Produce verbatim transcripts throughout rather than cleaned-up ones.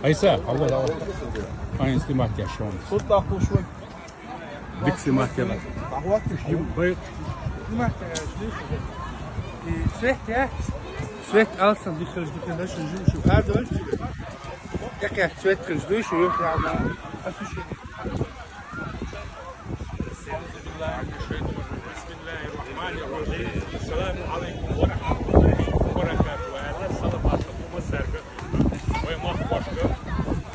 Айса, хьавола, хьавола. Айса, снимать еш шоана. Дика снимать еш. Хьавола. Бай. Свет, я? Свет алсан дихаш, дихаш, шу, шу, шу. Хьадош. Як, як, свет хилш, дуй, шу, шу, шу. Освещение. أعوذ بالله من الشيطان الرجيم. بسم الله الرحمن الرحيم. السلام عليكم ورحمة الله وبركاته. Аьлла, салават хӀама сарга, вай махкошка,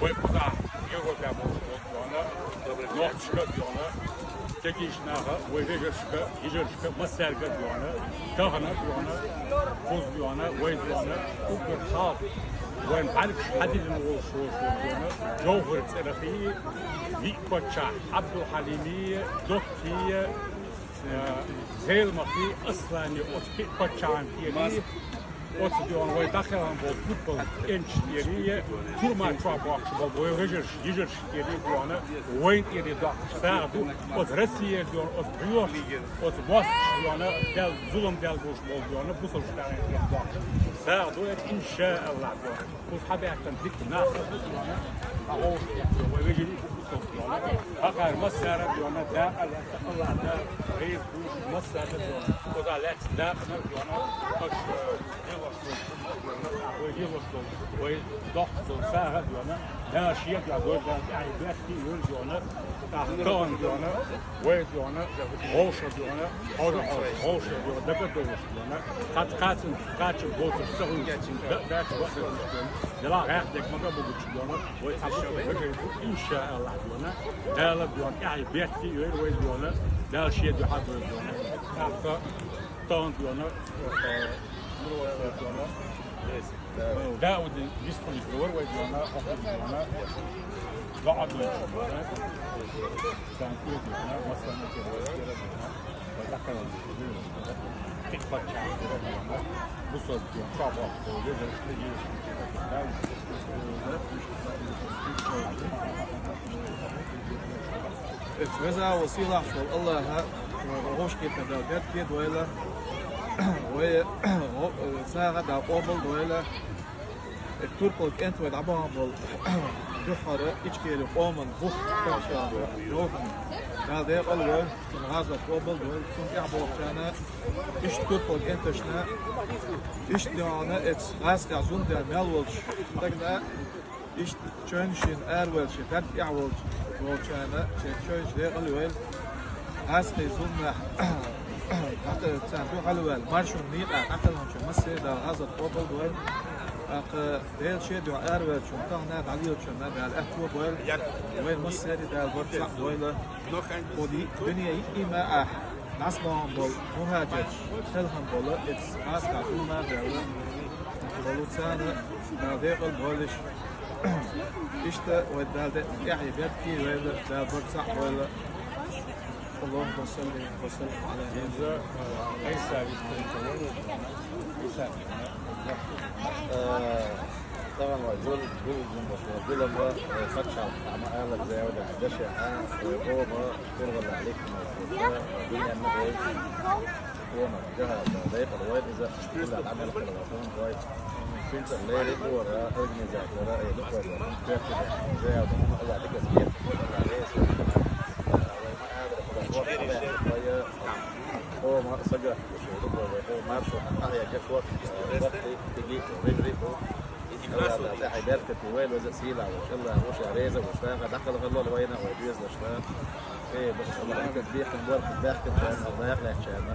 вай кхузахь, Европа болча, нохчашка, кегийча наха, вай вежаршка, йижаршка, массаьрга, тахан, кхуза, вай, уггар халкъ, вайн бӀаргаш хьадиллина волуш, волуш, волуш, Жовхар цӀерахи, виъ паччахь Ӏабдулхьалими, Докки, э, Зелмахи, Аслани, оцу кхин паччахьан тӀери, оцу, вай дӀакхелхина болу турпал кӀенташ тӀери, турма чохь бохкуш болу вай вежарш, йижарш тӀери, вайн тӀери дохкуш сагӀа ду, оцу Россияра, оцу бохкуш, оцу мостагӀчу, Дала зулам даьлла болуш болу, бусалба тӀери дохкуш сагӀа ду, иншааллахӀ. Кхуза хьабаьхкина дика нах а бу, хьан вовшахкхетчо, вай вежарий бу кхузахь. Хьакхара массара а, дакъа лаьцна, Аллах Дала реза бу массара а. Кхузахь лаьцна дакъа а, аша, э, лелош долу, вай лелош долу, вай дохкуш долу сагӀа а, Дала шен а, Дала тӀаьхье бехке а йойла, тӀаккха тахана, вай, вовшах, хьожа, хьожа, вовшах, дага а довлуш, кхац-, кхацан, кхача боцурш ца хуьлуш, да-, даьча бакъдолуш, делахь гӀаьхдерг мага а бугучу, вай цхьа бусалба вежарий бу, иншааллахӀ, Дала, тӀаьхье бехке а йойла вай, Дала шен дуьхьа а дойла. ТӀаккха тахана, э, Даудин дисполис лор вай, хӀокху, доӀа дойла. Сан куьйга, массарна а вай, вай дӀакхайкхина, кхин паччахь, бусалба, чохь бохку, вежаршна, йижаршна, Даудин дисполис лор. Эцу веза а, сийлахь волу Аллаха, вай вовшахкхетар Дала беркате а дойла, вай, э, сагӀа а Дала къобал а дойла. Э, турпал кӀентий вай дӀабахана болу дуьххьара Ичкери къоман бух кхаччална Жовхана Дала декъал а войла, цуьнан гӀазот къобал а дойла, цунна тӀехь болчарна, иштта турпал кӀенташна, иштта дуьхьална эцу гӀазкхехь зулам даьлла мел волчу стагана, иштта чевнашна араваьлла шен бӀаьрг тӀехь волчу, волчарна шен чевнаш декъал а йойла. ГӀазкхийн зуламехь дӀакхелхина, царна дуьхьал а ваьлла, маршонан некъахь дӀакхелхинчу массеран Дала гӀазот къобал а дойла. ТӀаккха Дела шен дуьхьа араваьллачунна, тахана дӀалелачунна Дала аьтто а бойла. Вайн массеран Дала барт цхьаъ а бойла. Кху ди-, дуьне йиъ а ма ахь, дӀасабахана болу мухӀажарш, хьалха болу, эцу гӀазкхехь зулам даьлла болу царна Дала декъал а бойла уьш. Иштта вай Дала де-, тӀаьхье беркате а йойла, Дала барт цхьаъ а бойла. Аллахумма салли ва саллим Ӏала набиййина. Иза, э, Ӏийса вистхилча вай, Ӏийса, э, тахана вай гул-, гулам, э, пачхьалкх, ма-аллара, Заудан дашехь, э, къоман, Кургала ликма, дуьненна вай, къоман, жахӀада, декъала вай, иза, Ӏамал хилла, вай, цуьнца лерриг а вара, организатора, э, дукхойла, коьртачу, Заудан, ма-аллара, дика зехьа, вай, ма-аллара, вай, Ома сага, шу дукха вай, о, маршо, ахьа, я, гешо, баккхий, кегий, вежарий бу. Аллах Дала тӀаьхье беркате вай, веза сийлахь волчу Аллаха, ша реза волчу, тӀаккха дӀакхалхалла вайна, вай доьзалшна. Э, бакъ, Аллах, дика бехкам, баркат баьхкина, вайна, Аллах лаьхчарна.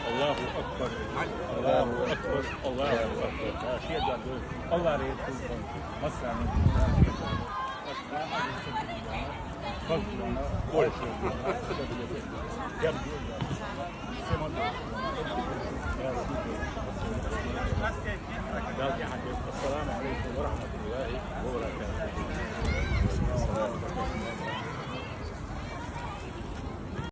Аллаху акбар, Аллаху акбар, Аллаху акбар. Аллах реза хуьлда. Массарна.